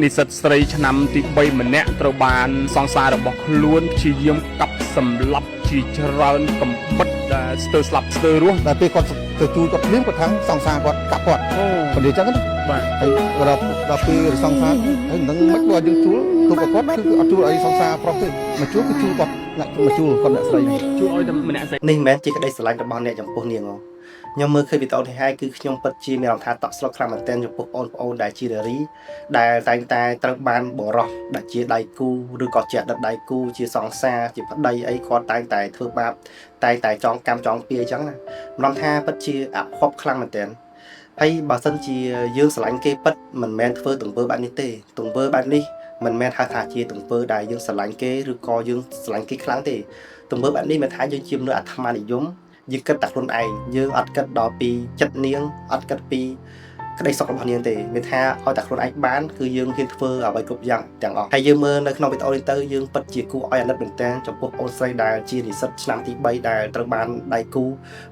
និស្សិតស្រីឆ្នាំទី3ម្នាក់ត្រូវបានសង្សាររបស់ខ្លួនព្យាយាមកាប់សម្លាប់ជាច្រើនកំបិតដែលស្ទើរស្លាប់ស្ទើររស់ តែពេលគាត់ទៅជួយគាត់ភ្លាមគាត់ថាសង្សារគាត់កាប់គាត់ អូ គាត់និយាយចឹងណា បាទ ហើយដល់ពេលសង្សារហើយមិនដឹងមិនបើយើងជួលទូគាត់គឺអត់ជួលអីសង្សារប្រុសទេមកជួលគឺជួលគាត់អ្នកមកជួលគាត់អ្នកស្រី ជួយឲ្យតែម្នាក់ស្រី នេះមិនមែនជាក្តីស្រឡាញ់របស់អ្នកចំពោះនាងហ៎ខ្ញុំមើលឃើញវីដេអូនេះហើយគឺខ្ញុំពិតជាមានអារម្មណ៍ថាតក់ស្លុតខ្លាំងមែនទែនចំពោះបងប្អូនដែលជានារីដែលតែងតែត្រូវបានបរោះដែលជាដៃគូឬក៏ជាអតីតដៃគូជាសង្សារជាប្តីអីគាត់តែងតែធ្វើបាបតែងតែចងកម្មចងពៀអញ្ចឹងណាម្លំថាពិតជាអភ័ព្វខ្លាំងមែនទែនហើយបើសិនជាយើងស្រឡាញ់គេពិតមិនមែនធ្វើទង្វើបែបនេះទេទង្វើបែបនេះមិនមែនហៅថាជាទង្វើដែលយើងស្រឡាញ់គេឬក៏យើងស្រឡាញ់គេខ្លាំងទេ ទង្វើបែបនេះមិនថាយើងជាមនុស្សអាត្មានិយមយើងគិតតែខ្លួនឯងយើងអត់គិតដល់ពីចិត្តនាងអត់គិតពីក្តីសុខរបស់នាងទេមានថាឲ្យតែខ្លួនឯងបានគឺយើងហ៊ានធ្វើអ្វីគ្រប់យ៉ាងទាំងអស់ហើយយើងមើលនៅក្នុងវីដេអូនេះទៅយើងពិតជាគួរឲ្យអាណិតមែនទែនចំពោះអូនស្រីដែលជានិស្សិតឆ្នាំទី3ដែលត្រូវបានដៃគូ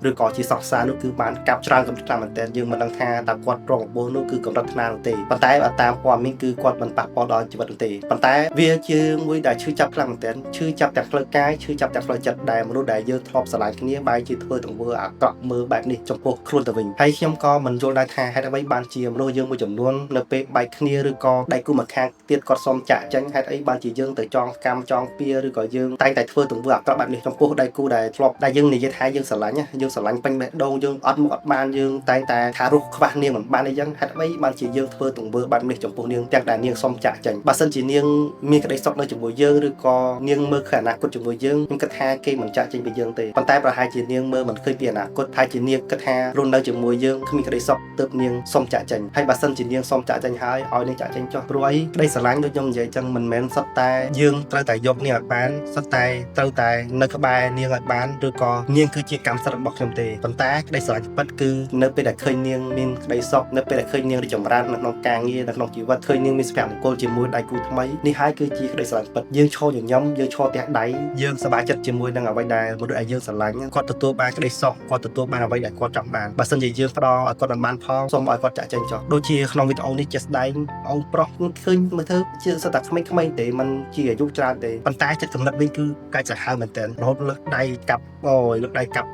ឬក៏ជាសង្សារនោះគឺបានកាប់ច្រើនកម្រិតខ្លាំងមែនទែនយើងមិនដឹងថាតើគាត់រងរបួសនោះគឺកម្រិតថ្នាក់នោះទេប៉ុន្តែបើតាមព័ត៌មានគឺគាត់មិនប៉ះពាល់ដល់ជីវិតនោះទេប៉ុន្តែវាជាមួយដែលឈឺចាប់ខ្លាំងមែនទែនឈឺចាប់ទាំងផ្លូវកាយឈឺចាប់ទាំងផ្លូវចិត្តដែលមនុស្សដែលយើងធ្លាប់ស្រឡាញ់គ្នាបែរជាធ្វើទង្វើអាក្រក់មើលបែបនេះចំពោះខ្លួនទៅវិញហើយខ្ញុំក៏មិនយល់ដែរថាហេតុអ្វីបានជាមនុស្សយើងមួយចំនួននៅពេលបែកគ្នាឬក៏ដៃគូម្ខាងទៀតគាត់សុំចាក់ចេញហេតុអីបានជាយើងទៅចងកម្មចងពៀឬក៏យើងតែងតែធ្វើទង្វើអាក្រក់បែបនេះចំពោះដៃគូដែលធ្លាប់ដែលយើងនិយាយថាយើងស្រឡាញ់ណាយើងស្រឡាញ់ពេញបេះដូងយើងអត់មុខអត់បានយើងតែងតែថារស់ខ្វះនាងមិនបានអីចឹងហេតុអ្វីបានជាយើងធ្វើទង្វើបែបនេះចំពោះនាងទាំងដែលនាងសុំចាក់ចេញបើសិនជានាងមានក្តីសុខនៅជាមួយយើងឬក៏នាងមើលឃើញអនាគតជាមួយយើងខ្ញុំគិតថាគេមិនចាក់ចេញពីយើងទេប៉ុន្តែប្រហែលជានាងមើលមិនឃើញពីអនាគតថាជានាងគិតថារស់នៅជាមួយយើងគ្មានក្តីសុខទើបនាងសុំចាក់ចេញហើយបើសិនជានាងសុំចាក់ចេញហើយឲ្យនាងចាក់ចេញចុះព្រោះអីក្តីស្រឡាញ់ដូចខ្ញុំនិយាយចឹងមិនមែនសុទ្ធតែយើងត្រូវតែយកនាងឲ្យបានសុទ្ធតែត្រូវតែនៅក្បែរនាងឲ្យបានឬក៏នាងគឺជាកម្មសិទ្ធិរបស់ខ្ញុំទេប៉ុន្តែក្តីស្រឡាញ់ពិតគឺនៅពេលដែលឃើញនាងមានក្តីសុខនៅពេលដែលឃើញនាងរីកចម្រើននៅក្នុងការងារនៅក្នុងជីវិតឃើញនាងមានសុភមង្គលជាមួយដៃគូថ្មីនេះហើយគឺជាក្តីស្រឡាញ់ពិតយើងឈរញញឹមយើងឈរទះដៃយើងសប្បាយចិត្តជាមួយនឹងអ្វីដែលមនុស្សដែលយើងស្រឡាញ់គាត់ទទួលបានក្តីសុខគាត់ទទួលបានអ្វីដែលគាត់ចង់បានបើសិនជាយើងផ្ដល់ឲ្យគាត់មិនបានផងសូមឲ្យគាត់ចាក់ចេញចុះដូចជាក្នុងវីដេអូនេះជាស្ដែងអង្គប្រុសឃើញមើលទៅជាសិតតែក្មេងៗទេมันជាអាយុច្រើនទេប៉ុន្តែចិត្តកំណត់វិញគឺកាច់សាហាវមែនទែនរហូតលើកដៃកាប់អូយលើកដៃកាប់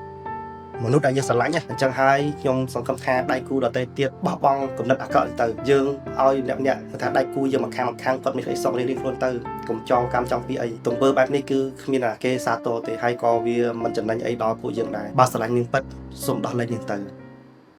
មនុស្សដែលយើងស្រឡាញ់ណាអញ្ចឹងហើយខ្ញុំសង្ឃឹមថាដៃគូដទៃទៀតបោះបង់គំនិតអាក្រក់ទៅយើងឲ្យអ្នកអ្នកថាដៃគូយើងមកខាងមកខាងគាត់មានក្តីសុខរៀងៗខ្លួនទៅកុំចងកម្មចង់ពីអីទង្វើបែបនេះគឺគ្មានអាគេសាទរទេហើយក៏វាមិនចំណេញអីដល់ពួកយើងដែរបើស្រឡាញ់នាងពិតសូមដោះលែងនាងទៅ